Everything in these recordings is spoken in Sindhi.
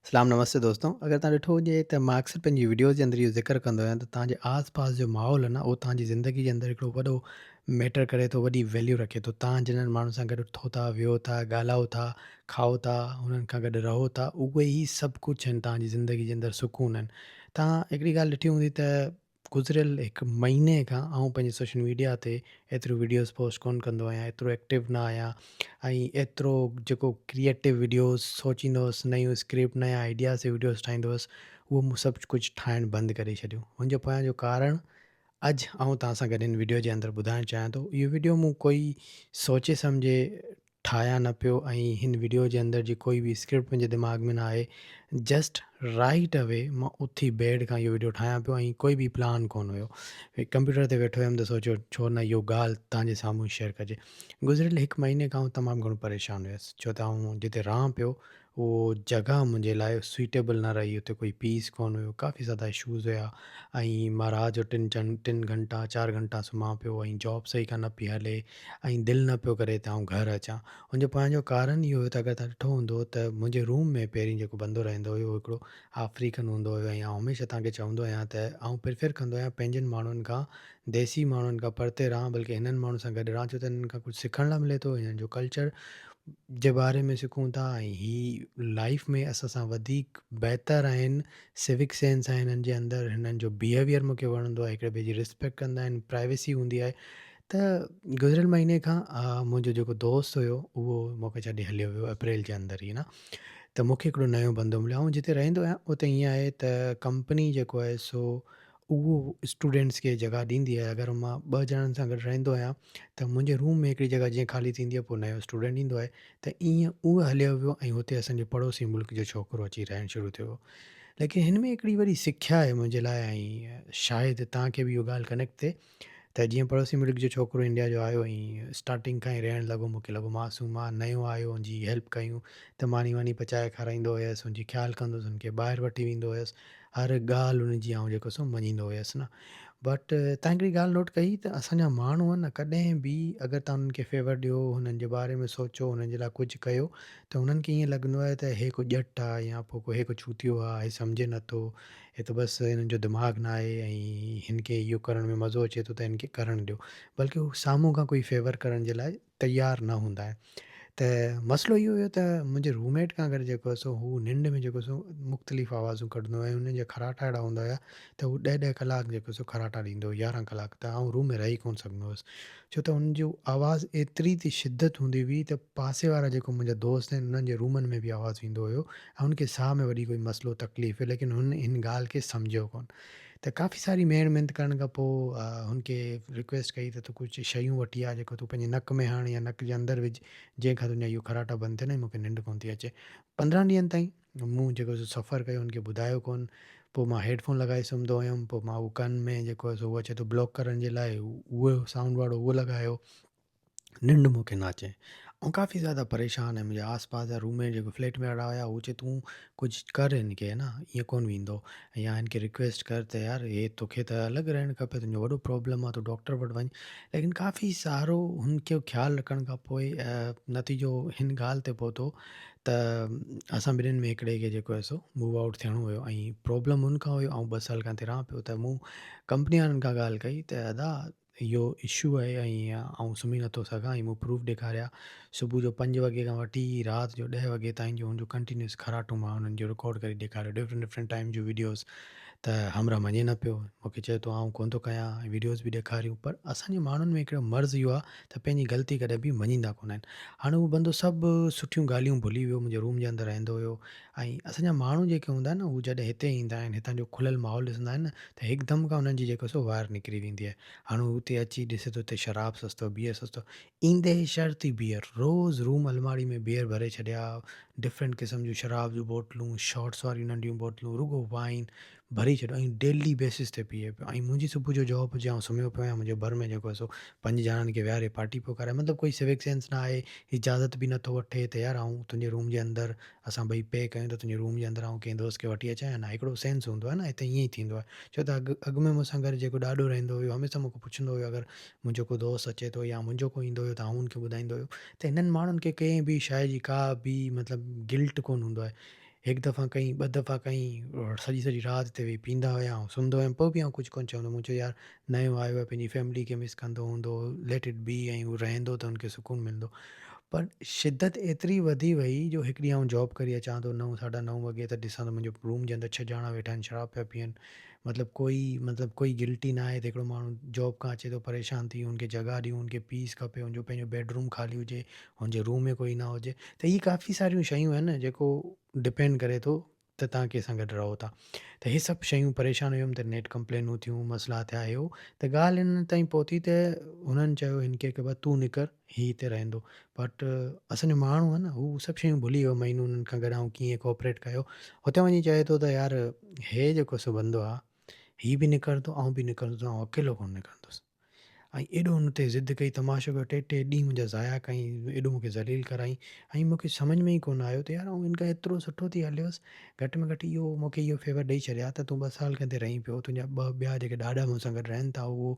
سلام نمستي دوستو اگر توهان ڏٺو هجي ته مان اڪثر پنهنجي وڊيوز جي اندر اهو ذڪر ڪندو آهيان ته توهان جي آس پاس جو ماحول آهي نه اهو توهان جي زندگي جي اندر هڪڙو وڏو ميٽر ڪري ٿو وڏي ويليو رکي ٿو توهان جنھن ماڻهن سان گڏ اٿو ٿا ويهو ٿا ڳالهايو ٿا کائو ٿا انهن کان گڏ رهو ٿا اهي ئي سڀ ڪجهه آهن توهان جي زندگي جي اندر سڪون آهن توهان هڪڙي ڳالهه ڏٺي هوندي ته گذريل هڪ مهيني کان آئون پنهنجي سوشل ميڊيا تي ايتريون وڊيوز پوسٽ ڪونه ڪندو آهيان ايترو ايڪٽو نه آهيان ۽ ايترو جيڪو ڪريئيٽو وڊيوز سوچيندو هوس نيون اسڪرپٽ نيا آئيڊياز تي وڊيوز ٺاهيندو هوس اهو مون سڀ ڪجهه ٺاهڻ بند ڪري ڇڏيو ان جو پويان جو ڪارڻ اڄ آئون توهان سان گڏ هن وڊيو جي اندر ٻڌائڻ چاهيان ٿو اهو وڊيو مون ڪوئي سوچي سمجهي ٺاهيان نه پيو ۽ هن وڊيو جي اندر جي ڪوئي به اسڪرپٽ منهنجي دماغ ۾ نه آهي جسٽ رائيٽ اوي مان اٿي بيڊ کان اهو وڊيو ٺاهيان پيو ۽ ڪوئي به پلان ڪونه هيو ڪمپيوٽر تي ويٺو هيم ته سوچيو ڇو نه اهو ڳالهه توهان جي سامهون شيئر ڪجي گذريل هڪ مهيني کان آئون تمام گهڻو پريشان هيس ڇو ته آئون جتي رهان پيو اهو جڳهه منهنجي لاء سوئيٽيبل نه رهي اتي ڪوئي پيس ڪونه هيو ڪافي زياده اشوز هيا ۽ مان رات جو ٽن چن ٽن گهنٽا چار گهنٽا سمهان پيو ۽ جاب صحيح کان نه پئي هلي ۽ دل نه پيو ڪري ته آئون گهر اچان ان جو پويان جو ڪارڻ اهو هيو ته اگر توهان ڏٺو هوندو ته منهنجي روم ۾ پهرين جيڪو بندو رهندو هيو اهو هڪڙو آفريڪن هوندو هيو ۽ آئون هميشه توهان کي چوندو آهيان ته آئون پريفر ڪندو آهيان پنهنجن ماڻهن کان ديسي ماڻهن کان پرتي رهان بلڪه هنن ماڻهن سان گڏ رهان ڇو ته هنن کان ڪجهه سکڻ لاء ملي ٿو هنن جو ڪلچر جي باري ۾ سکون ٿا ۽ هي لائيف ۾ اسان سان وڌيڪ بهتر آهن سوڪ سينس آهي هنن جي اندر هنن جو بيهيويئر مونکي وڻندو آهي هڪڙي ٻئي جي ريسپيڪٽ ڪندا آهن پرائيويسي هوندي آهي ته گذريل مهيني کان منهنجو جيڪو دوست هيو اهو مونکي ڇڏي هليو ويو اپريل جي اندر ئي نه ته مونکي هڪڙو نيو بندو مليو آئون جتي رهندو آهيان اتي ائين آهي ته ڪمپني جيڪو آهي سو اهو اسٽوڊنٽس کي جڳهه ڏيندي آهي اگر مان ٻه ڄڻن سان گڏ رهندو آهيان ته منهنجي روم ۾ هڪڙي جڳهه جيئن خالي ٿيندي آهي پوء نيو اسٽوڊنٽ ايندو آهي ته ائين اهو هليو ويو ۽ هتي اسان جي پڙوسي ملڪ جو ڇوڪرو اچي رهڻ شروع ٿيو ليڪن هن ۾ هڪڙي وڏي سکيا آهي منهنجي لاء ۽ شايد توهان کي به اهو ڳالهه ڪنيڪٽ ٿئي ته جيئن پڙوسي ملڪ جو ڇوڪرو انڊيا جو آيو ۽ اسٽارٽنگ کان ئي رهڻ لڳو مونکي لڳو معصوم آ نيو آيو ان جي هيلپ ڪيون ته ماني واني پچائي کارائيندو هيس ان جي خيال ڪندو هيس ان کي ٻاهر وٺي ويندو هيس هر ڳالهه ان جي آئون جيڪو سو مڃيندو هيس نه بٽ تان هڪڙي ڳالهه نوٽ ڪئي ته اسان جا ماڻهو آهن نه ڪڏهن به اگر تان انهن کي فيور ڏيو هنن جي باري ۾ سوچو هنن جي لاء ڪجهه ڪيو ته هنن کي ائين لڳندو آهي ته هي ڪو ڄٽ آهي يا پوء ڪو هي ڪو چوتيو آهي هي سمجهي نٿو هي ته بس هنن جو دماغ نه آهي ۽ هن کي اهو ڪرڻ ۾ مزو اچي ٿو ته هن کي ڪرڻ ڏيو بلڪه هو سامهون کان ڪوئي فيور ڪرڻ جي لاء تيار نه هوندا آهن ته مسئلو اهو هيو ته منهنجي روم ميٽ کان گڏ جيڪو سو هو ننڊ ۾ جيڪو سو مختلف آوازون ڪڍندو هيو ۽ هن جا خراٽا اهڙا هوندا هيا ته هو ڏهه ڏهه ڪلاڪ جيڪو سو خراٽا ڏيندو هيو يارهن ڪلاڪ ته آئون روم ۾ رهي ڪونه سگهندو هوس ڇو ته هن جو آواز ايتري ته شدت هوندي هئي ته پاسي وارا جيڪو منهنجا دوست آهن انهن جي رومن ۾ به آواز ايندو هيو ۽ هن کي ساهه ۾ وڏي ڪوئي مسئلو تڪليف هئي ليڪن هن هن ڳالهه کي سمجهيو ڪونه ته ڪافي ساري ميڙ منت ڪرڻ کان پوء هن کي رڪويسٽ ڪئي ته تون ڪجهه شيون وٺي آ جيڪو تون پنهنجي نڪ ۾ هڻ يا نڪ جي اندر وجهه جنهن کان تنهنجا اهو خراٽا بند ٿين ۽ مون کي ننڊ ڪونه ٿي اچي. 15 ڏينهن تائين مون جيڪو سو سفر ڪيو هن کي ٻڌايو ڪونه پوء مان هيڊ فون لڳائي سمهندو هيم پوء مان اهو ڪن ۾ جيڪو سو اهو اچي ٿو بلاڪ ڪرڻ جي لاء اهو سائونڊ وارو اهو لڳايو. ننڊ مون کي نه اچي آئون ڪافي زياده پريشان ۽ منهنجي آس پاس جا روم ميٽ جيڪو فليٽ ۾ ويٺا هيا هو چي تون ڪجهه ڪر هن کي نه ائين ڪونه ويندو يا هن کي رڪويسٽ ڪر ته يار هي توکي ته الڳ رهڻ کپي تنهنجو وڏو پرابلم آ تون ڊاڪٽر وٽ وڃ ليڪن ڪافي سارو هن کي خيال رکڻ کان پوء نتيجو هن ڳالهه تي پهتو ته اسان ٻنهين ۾ هڪڙي کي جيڪو آهي سو موو آئوٽ ٿيڻو هيو ۽ پرابلم هن کان هيو آئون ٻه سال کان هتي رهان پيو ته مون ڪمپني وارن کان ڳالهه ڪئي ته ادا اهو اشو آهي ۽ آئون سمهي نٿو سگهان ۽ مون پروف ڏيکاريا صبح جو پنج وڳي کان وٺي رات جو ڏهه وڳي تائين جو هن جو ڪنٽينيوس خراٽون مان انهن جو رڪارڊ ڪري ڏيکاريو ڊفرنٽ ڊفرنٽ ٽائيم جون وڊيوز ته همراهه مڃي نه پيو مونکي چئي ٿو آئون ڪونه ٿو ڪيان ۽ وڊيوز به ڏيکاريون پر اسان جي ماڻهن ۾ هڪڙو مرض اهو آهي ته پنهنجي غلطي ڪڏهن به مڃيندا ڪونه آهن هاڻي اهو بندو سڀ سٺيون ڳالهيون ڀلي ويو منهنجي روم جي اندر رهندو هيو ۽ اسان جا ماڻهو جيڪي هوندا آهن نه هو جڏهن هتي ايندا آهن هتان جو کليل ماحول ڏسندا آهن نه ته هڪدم کان انهن جي جيڪو سو وائر نڪري ويندي آهي. هاڻ هو اتي اچي ڏسي ٿو اتي شراب سستو بيئر سستو ايندي ئي شرط ئي بيئر روز روم الماڙي ۾ بيئر ڀري ڇڏيا ڊفرنٽ قسم جون شراب جون بوتلون شاٽس واريون ننڍيون بوتلون رڳو وائن ڀري ڇڏيو ۽ ڊيلي بيسس تي پيئي پيو ۽ منهنجي صبح جو جاب هجي آئون سمهيو پيو آهيان منهنجي ڀر ۾ جيڪو آهي سو پنج ڄڻن کي ويهاري پارٽي پيو ڪرائي مطلب ڪوئي سوڪ سينس نه آهي اجازت به نٿو وٺي ته يار آئون تنهنجي روم جي اندر اسان ٻئي پي ڪيون ته تنهنجي روم جي اندر آئون ڪنهن دوست کي وٺي اچان يا نه هڪڙو سينس هوندو آهي نه هتي ائين ئي ٿيندو آهي ڇو ته اڳ اڳ ۾ مون سان گڏ جيڪو ڏاڏو رهندو هيو هميشه مون کان پڇندو هيو اگر منهنجو ڪو دوست اچي ٿو يا منهنجو ڪو ايندو هيو ته آئون ان کي ٻڌائيندو هيو ته هنن ماڻهن کي ڪنهن به شيء جي ڪا به مطلب گلٽ ڪونه هوندو آهي. هڪ دفعا ڪئين، ٻه دفعا ڪئين، سڄي سڄي رات هتي ويهي پيئندا هيا، آئون سمهندو هيم پوء به آئون ڪجهه ڪونه چوندو هيم، مون چيو يار نيو آيو آهي پنهنجي فيملي کي مس ڪندو هوندو، ليٽ it بي ۽ هو رهندو ته هن کي سڪون ملندو. پر شدت ايتري وڌي وئي جو هڪ ڏينهن آئون جاب ڪري اچان ٿو نو ساڍا نو وڳي ته ڏسان ته منهنجو روم جي اندر ڇهه ڄڻا ويٺا آهن شراب پيا پيئن، مطلب ڪوئي مطلب ڪوئي گلٽي نه آهي ته هڪڙو ماڻهو جاب کان اچي ٿو پريشان ٿي هن کي جڳهه ڏيون هن کي پيس کپي هن جو پنهنجو بيڊ روم خالي هجي هن جي روم ۾ ڪوئي نه هجي ته هي ڪافي ساريون شيون آهن جيڪو ڊپينڊ ڪري ٿو ته تان ڪنهن سان گڏ رهو ٿا ته هي سڀ شيون پريشان هيم ته نيٽ ڪمپلينون ٿيون مسئلا ٿيا هي هو ته ڳالهه هن تائين پهتي ته هنن چيو هن کي ڪي بس تون نڪر هي هتي رهندو بٽ اسان جو ماڻهو آهي نه هو سڀ شيون ڀلي ويو مهينو انهن کان گڏ آئون ڪيئن ڪوآپريٽ ڪيو هتي وڃي چئي ٿو ته يار هي جيڪو سو بندو آهي هي به نڪرندو آئون به نڪرندس آئون اڪيلو ڪونه نڪرندس ۽ ايڏو هن تي ضد ڪئي تماشو ڪيو ٽي ٽي ڏينهن منهنجا ضايع ڪيائين ايڏو مونکي ذليل ڪرائين ۽ مونکي سمجهه ۾ ئي ڪونه آيو ته يار آئون هن کان ايترو سٺو ٿي هليس گهٽ ۾ گهٽ اهو مونکي اهو فيور ڏئي ڇڏيا ته تون ٻه سال کان هتي رهين پيو تنهنجا ٻه ٻيا جيڪي ڏاڏا مون سان گڏ رهن ٿا اهو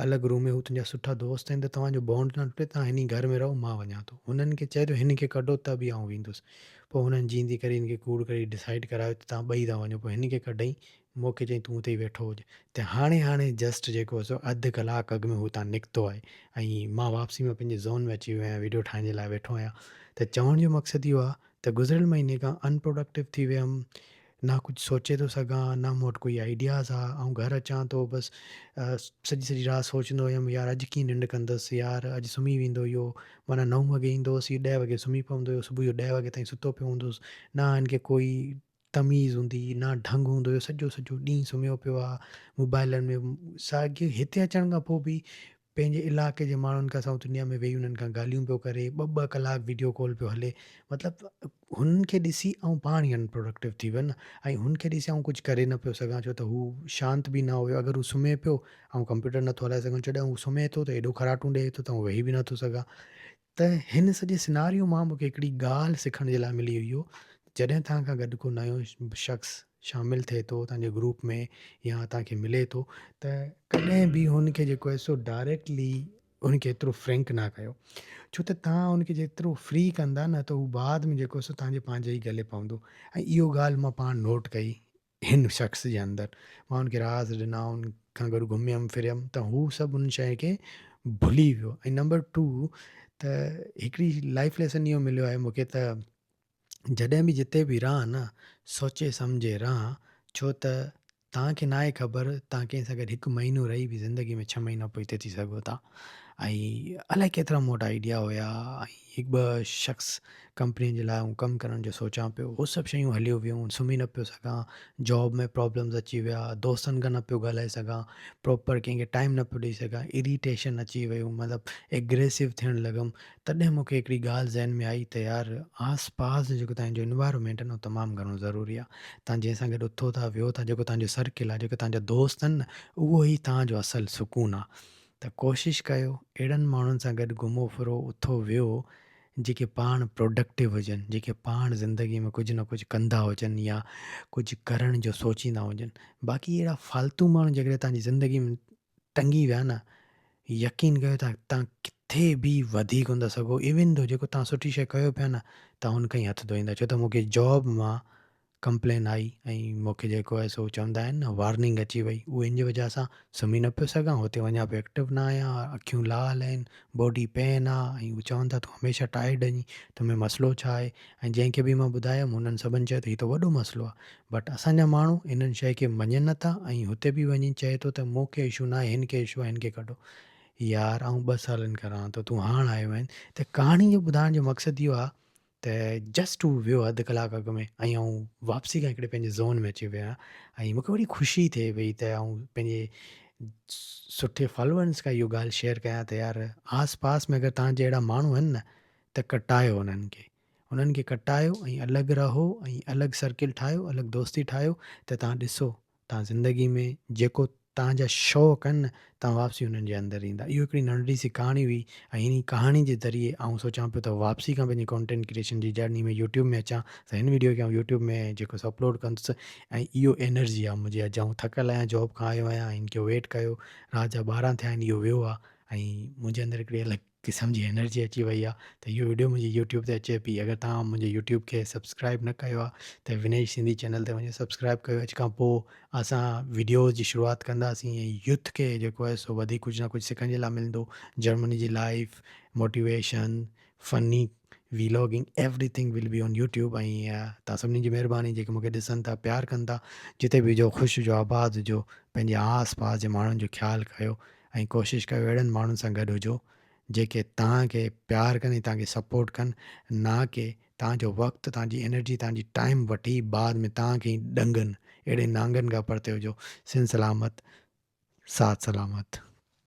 الڳ روم ۾ هو تنهنجا سٺا دوست آهن ته توهان جو بانڊ نه ٽٽي توهان هن ئي گهر ۾ رهو مان وڃان ٿو. هنن کي چئي ٿو هن کي ڪڍو ته به آئون ويندس. پوء هنن جيئندي ڪري هن کي ڪوڙ ڪري ڊسائيڊ ڪرايو ته توهان ٻئي ٿا وڃو پوء هن کي ڪڍئين مون کي چئين تون اتي ئي ويٺو هج ته هاڻي هاڻي جسٽ جيڪو سو اڌ ڪلاڪ اڳ ۾ هو اتان نڪتو آهي ۽ مان واپسي ۾ پنهنجي زون ۾ اچي ويو آهيان ويڊيو ٺاهڻ جي لاء ويٺو آهيان ته چوڻ جو مقصد اهو آهي ته گذريل مهيني کان ان پروڊڪٽو ٿي ويم نه ڪجهه سوچي ٿو سگهان نه مون وٽ ڪوئي آئيڊياز آ آئون گهر اچان ٿو بس سڄي سڄي رات سوچندو هيم يار اڄ ڪيئن ننڊ ڪندس يار اڄ سمهي ويندو اهو معنيٰ نو وڳي ايندو هوس اهو ڏهه وڳي سمهي پوندو هيو صبح جو ڏهه وڳي تائين ستو پيو هوندو هوس نه هن کي ڪوئي تميز هوندي هئي نه ڍنگ هوندو هيو سڄو سڄو ڏينهن سمهيو پيو آ موبائلن ۾ ساڳي هتي اچڻ کان پوء به پنهنجي علائقي جي ماڻهن کان سائوٿ انڊيا ۾ ويهي انهن کان ڳالهيون پيو ڪري ٻه ٻه ڪلاڪ ويڊيو ڪال پيو هلي مطلب هن کي ڏسي آئون پاڻ ئي ان پروڊڪٽو ٿي ويو نه ۽ هن کي ڏسي آئون ڪجهه ڪري نه پيو سگهان ڇو ته هو شانت به نه هيو اگر هو سمهي پيو آئون ڪمپيوٽر نٿو هلائي سگهان جڏهن هو سمهي ٿو ته ايڏو خراٽون ڏئي ٿو ته آئون ويهي به نٿو سگهان ته هن سڄي سناريو مان مونکي هڪڙي ڳالهه سکڻ جي لاء ملي هئي اهو جڏهن توهان کان گڏ ڪو نيو شخص شامل ٿئي ٿو توهان جي گروپ ۾ يا توهان کي ملي ٿو ته ڪڏهن به هن کي جيڪو آهي سو ڊائريڪٽلي هن کي ايترو فرينڪ نه ڪيو ڇو ته توهان هن کي جيترو فري ڪندا نه ته هو بعد ۾ جيڪو سو توهان جي پنهنجي ئي گلي پوندو ۽ اهو ڳالهه مان پاڻ نوٽ ڪئي هن شخص جي اندر مان هن کي راز ڏنا هن کان گڏ گهميم ڦريم ته هو سڀ ان شيء کي ڀلي ويو ۽ نمبر ٽو ته هڪڙي لائف ليسن اهو مليو آهي مونکي ته جڏهن به جتي به رهان نه سوچي سمجهي رهان ڇو ته توهان کي ناهي خبر توهان ڪنهن سان گڏ هڪ مهينو رهي به زندگي ۾ ڇهه مهينا پوئتي ٿي سگهو ٿا ۽ الائي ڪيترا مون وٽ آئيڊيا هيا ۽ هڪ ٻه شخص ڪمپنين جي لاء آئون ڪم ڪرڻ جو سوچان پيو هو سڀ شيون هليو ويون سمهي نه پيو سگهان جاب ۾ پرابلمز اچي ويا دوستن کان نه پيو ڳالهائي سگهان پراپر ڪنهن کي ٽائيم نه پيو ڏئي سگهان اريٽيشن اچي ويون مطلب اگريسو ٿيڻ لڳم تڏهن مون کي هڪڙي ڳالهه ذهن ۾ آئي ته يار آس پاس جو جيڪو توهان جو انوائرمينٽ آهي نه اهو تمام گهڻو ضروري آهي. توهان جنهن سان گڏ اٿو ٿا ويهو ٿا جيڪو توهان جو سرڪل آهي جيڪي توهان جا دوست آهن نه اهو ئي توهان جو اصل سڪون آهي ته ڪوشش ڪيو اهڙن ماڻهن سان گڏ گهمو ڦرو اٿو ويهو جيڪي پاڻ پروڊڪٽو هجن جيڪي پاڻ زندگي ۾ ڪجهه نه ڪجهه ڪندا هجن يا ڪجهه ڪرڻ جو سوچيندا هجن باقي اهڙا فالتو ماڻهو جيڪڏهن توهان جي زندگي ۾ ٽنگي ويا نه يقين ڪيو ته توهان ڪٿي به وڌي ڪونه ٿا سگهو ايون دو جيڪو توهان سٺي شيء ڪيو پيا نه توهان ان کان ئي هٿ ڌوئيندا ڇو ته مون کي جاب مان ڪمپلين آئي ۽ مون کي جيڪو آهي سو چوندا آهن نه وارننگ اچي وئي اهو ان جي وجه سان سمهي نه پيو سگهان هتي وڃان پيو ايڪٽو نه آهيان اکيون لال آهن باڊي پين آهي ۽ هو چون ٿا تون هميشه ٽائرڊ آهين تو ۾ مسئلو ڇا آهي ۽ جنهن کي به مان ٻڌايم هنن سڀن چيو ته هي ته وڏو مسئلو آهي بٽ اسان جا ماڻهو انهن شيء کي مڃن نه ٿا ۽ هتي به وڃي چئي ٿو ته مون کي اشو ناهي هن کي اشو آهي هن کي ڪڍو. يار آئون ٻه سالن کان رهان ٿو تون هاڻ آيو آهين ته ڪهاڻي جو ٻڌائڻ جو مقصد اهو آهي ته جسٽ هو ويو اڌ ڪلاڪ اڳ ۾ ۽ آئون واپسي کان هڪڙي پنهنجي زون ۾ اچي ويو آهيان ۽ مون کي وڏي خوشي ٿئي پئي ته آئون پنهنجي سٺي فالوورنس کان اهو ڳالهه شيئر ڪيان ته يار آس پاس ۾ اگر توهان جي اهڙا ماڻهو آهن نه ته ڪٽايو انهن کي انهن کي ڪٽايو ۽ الڳ رهو ۽ الڳ سرڪل ٺاهيو الڳ دوستي ٺاهيو ته توهان ڏسو توهان زندگي ۾ جيڪو توهان جا شوق آهن نه توهان واپسي انهن جي اندر ايندا اهو هڪڙي ننڍڙي سي ڪهاڻي هئي ۽ انهي ڪهاڻي جي ذريعي آئون سوچان پيو ته واپسي کان پنهنجي ڪانٽينٽ ڪريئيشن جي جرني ۾ يوٽيوب ۾ اچان ته هن ويڊيو کي آئون يوٽيوب ۾ جيڪو سو اپلوڊ ڪندس ۽ اهو انرجي آهي منهنجي اڄ آئون ٿڪل آهيان جاب کان آيو آهيان هن کي ويٽ ڪيو رات جا 12 ٿيا آهن اهو ويو آهي ۽ منهنجي اندر هڪڙي الڳ. قسم جي انرجي اچي وئي آ ته اهو وڊيو منهنجي يوٽيوب تي اچي پئي. اگر توهان منهنجي يوٽيوب کي سبسڪرائب نه ڪيو آ ته ونيش سنڌي چينل تي وڃي سبسڪرائب ڪيو. اڄ کان پوء اسان وڊيوز جي شروعات ڪنداسين ۽ يوٿ کي جيڪو آهي سو وڌيڪ ڪجهه نه ڪجهه سکڻ جي لاء ملندو. جرمني جي life, motivation, funny vlogging, everything will be on YouTube. ۽ توهان سڀني جي مهرباني جيڪي مونکي ڏسن ٿا، پيار ڪن ٿا. جتي به هجو خوش هجو، آباد هجو، پنهنجي آس پاس جي ماڻهن جو خيال ڪيو ۽ ڪوشش ڪيو اهڙن ماڻهن سان گڏ هجو جيڪي توهان کي پيار ڪن ۽ توهان کي سپورٽ ڪن، نه ڪي توهان جو وقت، توهان جي انرجي، توهان جي ٽائيم وٺي بعد ۾ توهان کي ئي ڏنگن. اهڙي نانگن کان پرتي هجو. سنڌ سلامت، ساٿ سلامت.